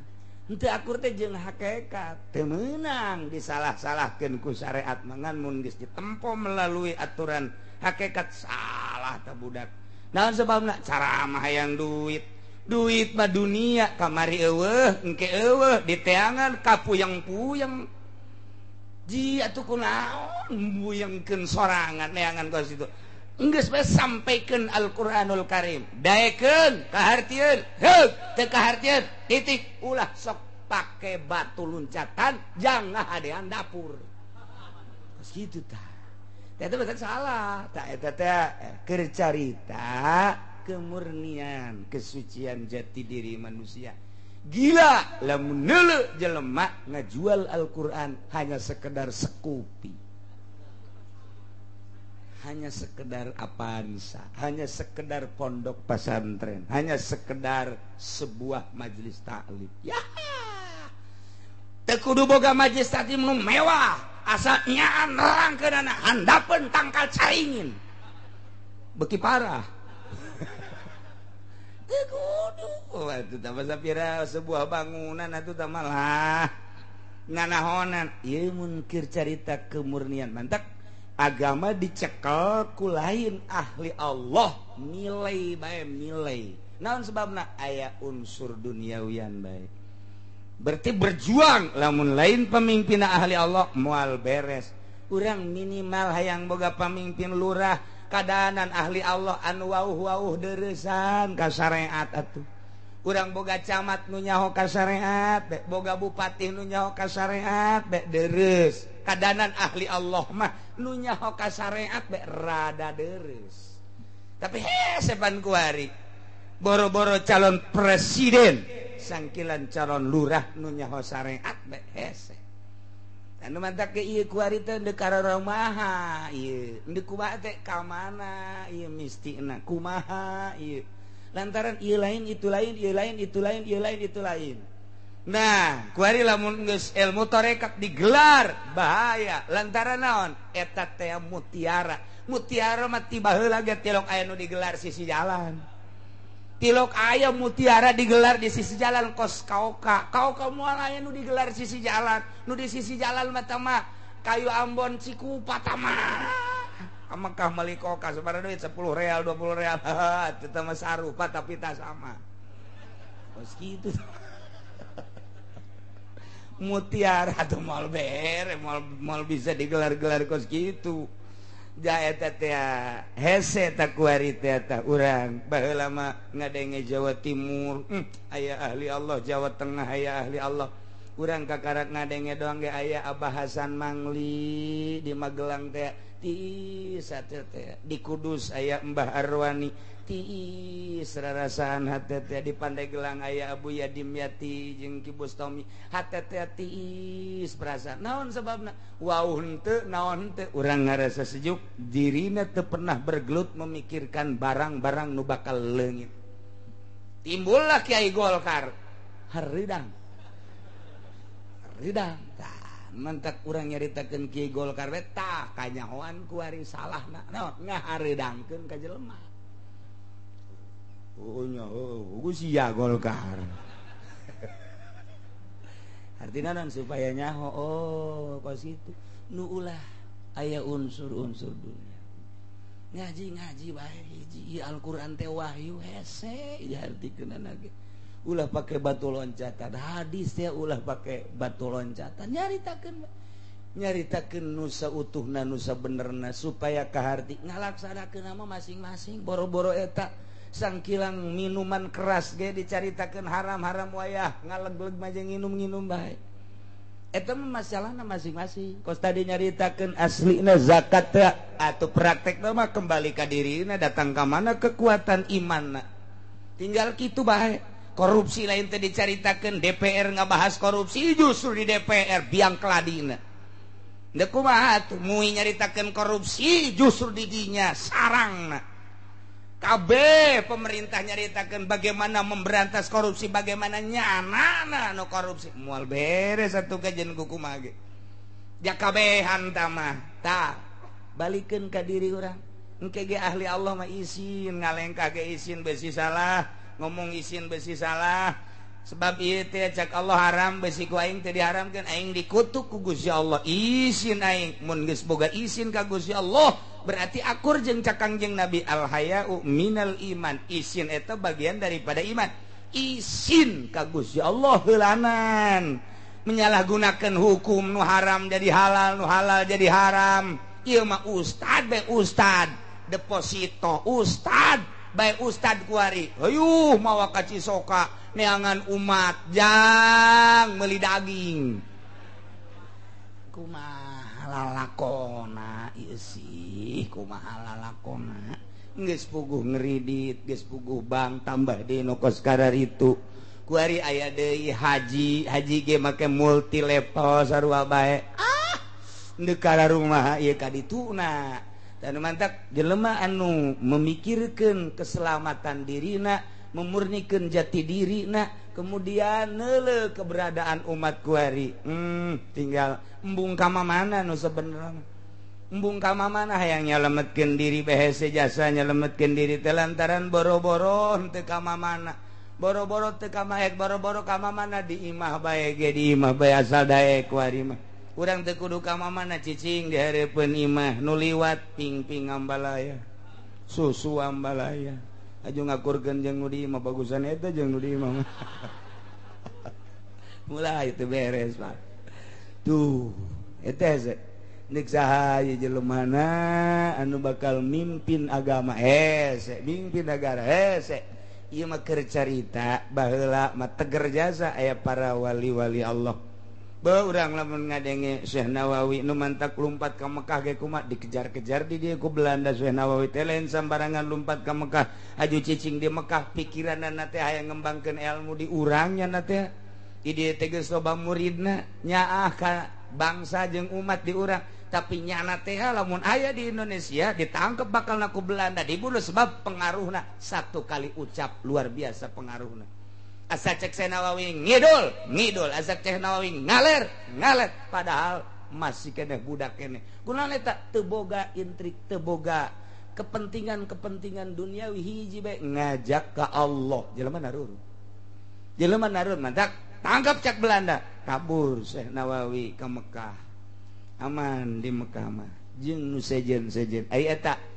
henteu akur teh jeung hakikat teu meunang disalah-salahkeun ku syariat mangan mun geus ditempo melalui aturan hakikat salah teh budak naon sebabna cara mah hayang duit duit mah dunia kamari eueuh engke eueuh diteangan kapuyeng-puyeng ji atuh kunaon buyengkeun sorangan neangan kos itu enggeus bae sampaikeun Al-Qur'anul Karim daekeun kahartieun heug teu kahartieun titik ulah sok pake batu loncatan jangan hadean dapur kos kitu tah eta teh salah tah eta teh keur carita kemurnian kesucian jati diri manusia gila lamun neuleuh jelema ngajual Al-Qur'an hanya sekedar sekupi hanya sekedar Avanza, hanya sekedar pondok pesantren, hanya sekedar sebuah majelis taklim. Ya, teu kudu boga majelis taklim nu mewah, asal nyaan nerangkeunana handapeun tangkal caringin. Beuki parah. Teu kudu. Atuh tah sapira sebuah bangunan atuh tah malah nganahonan. Ieu mun keur carita kemurnian mantak agama dicekel ku lain ahli Allah nilai bae nilai naon sebabna aya unsur duniawian bae berarti berjuang lamun lain pemimpin ahli Allah moal beres urang minimal hayang boga pamimpin lurah kadanan ahli Allah anu wauh-wauh deureusan ka syariat atuh urang boga camat nu nyaho ka syariat boga bupati nu nyaho ka syariat deureuss Kadanan ahli Allah mah nu nyaho ka syariat be rada deres. Tapi hese pan kuari. Boro-boro calon presiden, sangkilan calon lurah nu nyaho syariat be hese. Anu mantak ke ieu kuari teh deuk kararamaha ieu, deuk kumaha teh ka mana ieu mistina, kumaha ieu. Lantaran ieu lain itu lain, ieu lain itu lain, ieu lain itu lain. Nah, kuari lamun geus ilmu tarekat digelar bahaya lantaran naon? Eta teh mutiara. Mutiara mah ti baheula ge tilok aya nu digelar sisi jalan. Tilok aya mutiara digelar di sisi jalan kos kaoka. Kaoka moal aya nu digelar sisi jalan. Nu di sisi jalan mah mah kayu Ambon Cikupa mah. Mekah meuli koka sabaraha duit 10 real 20 real. Eta mah sarupa tapi tak sama. Kos kitu. Mutiara tuh moal bere, moal bisa digelar-gelar kos kitu. Jaeta teh hese tak kuari teh tah urang baheula mah ngadenge Jawa Timur, aya ahli Allah, Jawa Tengah aya ahli Allah. Urang kakarak ngadenge doang ge aya Abah Hasan Mangli di Magelang teh tiis teh, di Kudus aya Mbah Arwani tiis rarasaan hate teh, di Pandeglang aya Abu Yadimyati jeung Ki Bustomi hate teh tiis perasaan. Naon sebabna? Wau henteu naon henteu urang ngarasa sejuk dirina teu pernah bergelut memikirkan barang-barang nu bakal leungit. Timbullah Kiai Golkar hareudang. Hareudang. Tah mentak urang nyaritakeun Kiai Golkar we tah kanyahoan ku ari salahna. Naon ngahareudangkeun ka jelema. Oh nya heuh sia Golkar. Artinya non supaya nyaho oh kos itu nu ulah aya unsur-unsur dunia. Ngaji-ngaji bae hiji Al-Qur'an teh wahyu hese diartikeunana ge. Ulah pake batu loncatan, hadis teh ulah pake batu loncatan, nyaritakeun nyaritakeun nusa utuhna nusa benerna supaya kaharti ngalaksanakeun mah masing-masing boro-boro eta sangkilang minuman keras ge dicaritakeun haram-haram wayah ngalegleg mah jeung nginum-nginum bae. Eta mah masalahna masing-masing. Kos tadi nyaritakeun aslina zakat teh atau praktekna mah kembali ka dirina datang ka mana kekuatan imanna. Tinggal kitu bae. Korupsi lain teh dicaritakeun DPR ngabahas korupsi justru di DPR biang keladina. Deuk kumaha atuh mui nyaritakeun korupsi justru di dinya sarangna. KB pemerintah nyaritakeun bagaimana memberantas korupsi, bagaimana nyanana nu korupsi. Moal beres atuh kajen ku kumaha ge. Jakabehan tah mah. Tah, balikeun ka diri urang. Engke ge ahli Allah mah isin ngalengkah ge isin besi salah, ngomong isin besi salah. Sebab ieu teh cak Allah haram besi ku aing teh diharamkeun, aing dikutuk ku Gusti Allah. Isin aing mun geus boga isin ka Gusti Allah berarti akur jeung cak Kangjeng Nabi al haya'u minal iman. Isin eta bagian daripada iman. Isin ka Gusti Allah heulanan. Menyalahgunakan hukum nu haram jadi halal, nu halal jadi haram. Ieu mah ustad bae ustad, deposito ustad bae ustad kuari. Hayuh mawa ka Cisoka neangan umat jang meuli daging. Kumaha lalakona ieu sih, kumaha lalakona. Geus puguh ngeridit, geus puguh bang tambah deui nu kos kararitu. Kuari aya deui haji, haji ge make multi level sarua bae. Ah, deuk kararumaha ieu ka dituna. Dan mantak jelema anu memikirkeun keselamatan dirina, memurnikeun jati dirina, kemudian neuleuh keberadaan umat kuari. Tinggal embung ka mana nu sebenarnya. Embung ka mana hayang nyalametkeun diri behese jasa nyalametkeun diri teh lantaran boro-boro henteu ka mana. Boro-boro teu ka maek, boro-boro ka mana di imah bae ge di imah bae asal daek kuari mah. Urang teu kudu ka mana cicing di hareupeun imah nu liwat ping-ping ambalaya. Susu ambalaya. Aju ngakurkeun jeung nu di imah bagusan eta jeung nu di imah. Mulai itu beres, Pak. Tuh, eta hese. Nek saha ieu jelemana anu bakal mimpin agama hese, mimpin negara hese. Ieu mah keur carita baheula mah teger jasa aya para wali-wali Allah. Beuh urang lamun ngadenge Syekh Nawawi nu mantak lumpat ka Mekah ge kumaha dikejar-kejar di dieu ku Belanda. Syekh Nawawi teh lain sambarangan lumpat ka Mekah, aju cicing di Mekah pikiranna teh hayang ngembangkeun ilmu di urang nya teh. Di dieu teh geus loba muridna, nyaah ka bangsa jeung umat di urang, tapi nyana teh lamun aya di Indonesia ditangkep bakal ku Belanda dibunuh sebab pengaruhna satu kali ucap luar biasa pengaruhna. Asa cek Syekh Nawawi ngidul, ngidul, asa cek Nawawi ngaler, ngaler, padahal masih keneh budak keneh. Kunaon eta teu boga intrik, teu boga kepentingan-kepentingan duniawi, hiji bae ngajak ka Allah. Jelema narurut. Jelema narurut mantak tangkap cek Belanda, kabur Syekh Nawawi ke Mekah. Aman di Mekah mah. Jeung nu sejen-sejen. Ai eta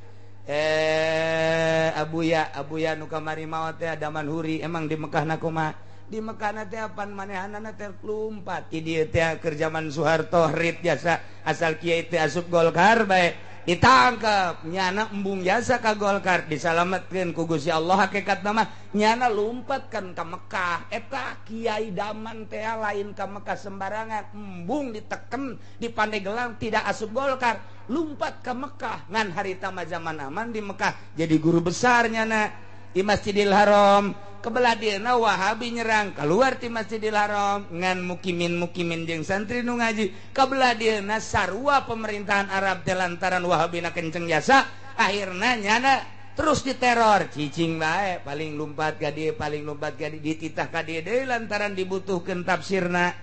Abuya nu kamari maot teh Damanhuri emang di Mekah na kumaha? Di Mekah na teh apan manehanana teh lumpat. Di dieu teh keur zaman Soeharto rit jasa asal kiai teh asup Golkar bae ditangkep, nyana embung jasa ka Golkar disalametkeun ku Gusti Allah. Hakikatna mah nyana lumpat kan ka Mekah. Eta Kiai Daman teh lain ka Mekah sembarangan, embung diteken di Pandeglang tidak asup Golkar, lumpat ke Mekah. Ngan harita mah zaman aman di Mekah jadi guru besar nyana di Masjidil Haram. Kebelah dieuna Wahabi nyerang keluar ti Masjidil Haram ngan mukimin-mukimin jeung santri nu ngaji. Kebelah dieuna sarua pemerintahan Arab teh lantaran Wahabi na kenceng jasa akhirna nyana terus diteror cicing bae paling lumpat ka dieu, paling lumpat ka dieu, dititah ka dieu deui lantaran dibutuhkeun tafsirna.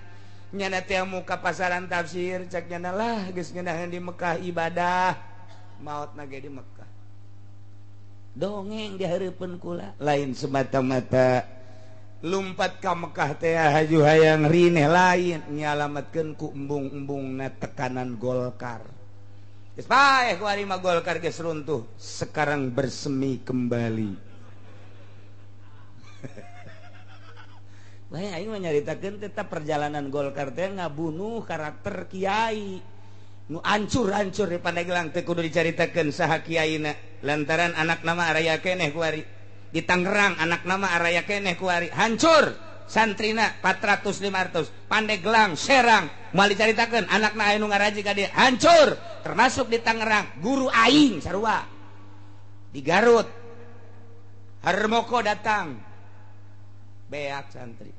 Nyana teh muka pasaran tafsir cek nyana lah geus ngeunaheun di Mekah ibadah maotna ge di Mekah. Dongeng di hareupeun kula lain semata-mata lumpat ka Mekah teh haju hayang rineh, lain nyalametkeun ku embung-embungna tekanan Golkar. Geus paeh ku ari mah Golkar geus runtuh, sekarang bersemi kembali. Wah, aing mah nyaritakeun tetap perjalanan Golkar teh ngabunuh karakter kiai nu ancur-ancur di Pandeglang teh kudu dicaritakeun saha kiaina lantaran anak nama araya keneh kuari di Tangerang, anak nama araya keneh kuari hancur santrina 400 500 Pandeglang Serang moal dicaritakeun anakna aya nu ngaraji ka dieu hancur, termasuk di Tangerang guru aing sarua di Garut Harmoko datang beak santri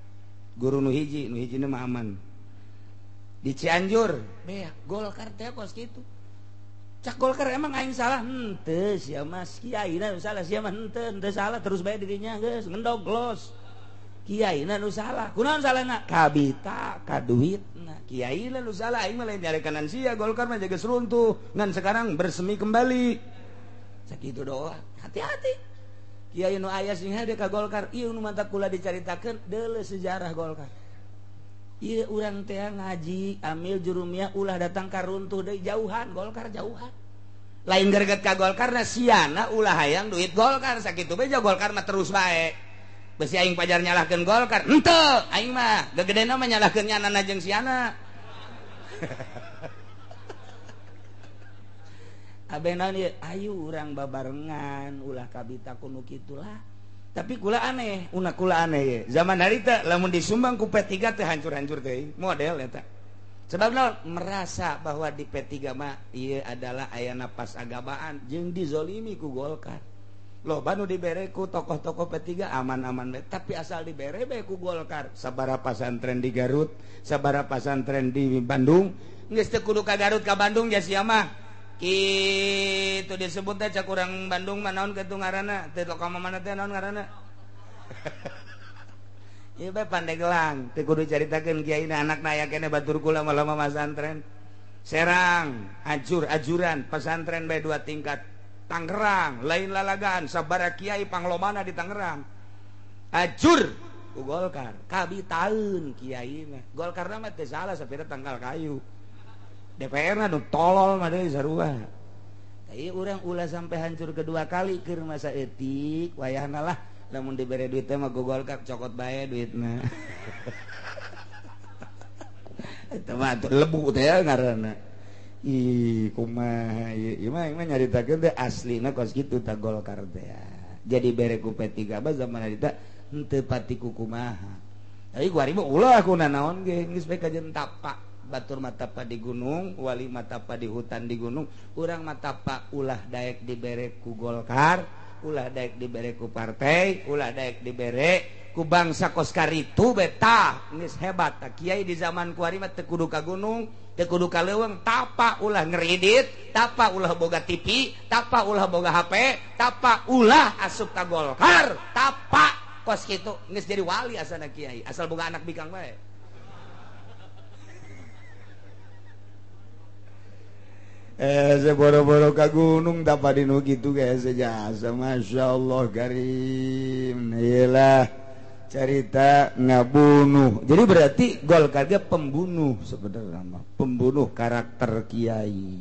guru nu hiji nu hiji mah aman di Cianjur beak Golkar teh kos kitu. Cak Golkar emang aing salah henteu sia mas kiaina nu salah sia mah henteu henteu salah terus bae dirinya geus ngendog los kiaina nu salah kunaon salahna kabita ka duitna kiaina nu salah aing mah lain nyarekanan sia Golkar mah geus runtuh ngan sekarang bersemi kembali sakitu doa hati-hati kiai nu aya sing hade ka Golkar ieu nu mantak kula dicaritakeun deuleu sejarah Golkar. Ieu urang teh ngaji amil jurumiyah ulah datang ka runtuh deui jauhan Golkar jauhan. Lain greget ka Golkar na siana ulah hayang duit Golkar sakitu bae Golkar mah terus bae. Besi aing pajar nyalahkeun Golkar henteu aing mah gegedena mah nyalahkeun nyanana jeung siana. Abeh naon ieu ayu urang babarengan ulah kabita kuno kitulah. Tapi kula aneh, una kula aneh ye. Zaman harita lamun disumbang ku P3 teh hancur-hancur teh model eta. Sebab naon merasa bahwa di P3 mah ieu adalah aya napas agamaan jeung dizolimi ku Golkar. Loba nu dibere ku tokoh-tokoh P3 aman-aman bae, tapi asal dibere bae ku Golkar. Sabaraha pasantren di Garut, sabaraha pasantren di Bandung, geus teu kudu ka Garut ka Bandung ja sia mah. Kitu disebut teh cak urang Bandung mah naon kitu ngaranna teh lokal mana teh naon ngaranna. Ieu bae Pandeglang teu kudu caritakeun kiaina anakna aya keneh batur kula mah lama pasantren. Serang ajur-ajuran pesantren bae dua tingkat. Tangerang lain lalagaan sabaraha kiai panglomana di Tangerang. Ajur ku Golkar kabitaeun kiaina. Golkarna mah teu salah sapira tangkal kayu. DPR na nu tolol mah deui sarua. Ieu urang ulah sampai hancur kedua kali keur masa etik wayahna lah lamun dibere duit teh mah ku Golkar cokot bae duitna. Eta mah lebu teh ngaranna. Ih kumaha ieu mah nyaritakeun teh aslina kos kitu ta Golkar teh. Jadi bere ku P3 mah zaman harita henteu pati ku kumaha. Tapi kuari mah ulah ku nanaon ge geus bae kajen tapa. Batur matapa di gunung, wali matapa di hutan di gunung, urang matapa ulah daek dibere ku Golkar, ulah daek dibere ku partai, ulah daek dibere ku bangsa kos karitu beta geus hebat. Tah kiai di zaman kuari mah teu kudu ka gunung, teu kudu ka leuweung, tapa ulah ngeridit, tapa ulah boga TV, tapa ulah boga HP, tapa ulah asup ka Golkar, tapa kos kitu geus jadi wali asana kiai, asal boga anak bikang bae. Boro-boro ka gunung tapa dinu kitu ge jasa masyaallah karim. Iyalah cerita ngabunuh. Jadi berarti Golkar dia pembunuh sebenarnya, pembunuh karakter kiai.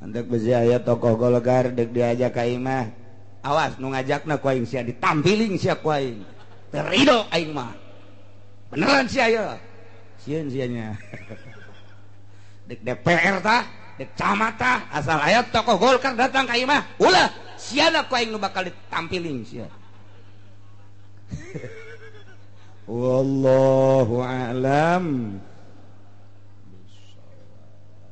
Antek besi aya tokoh Golkar dek diajak ka imah. Awas nu ngajakna ku aing sia ditampiling sia ku aing. Teu rido aing mah. Beneran sia ye. Sieun sia nya. Dek DPR tah, dek camat tah, asal aya tokoh Golkar datang ka imah, ulah siana ku aing nu bakal ditampiling sia. Wallahu a'lam.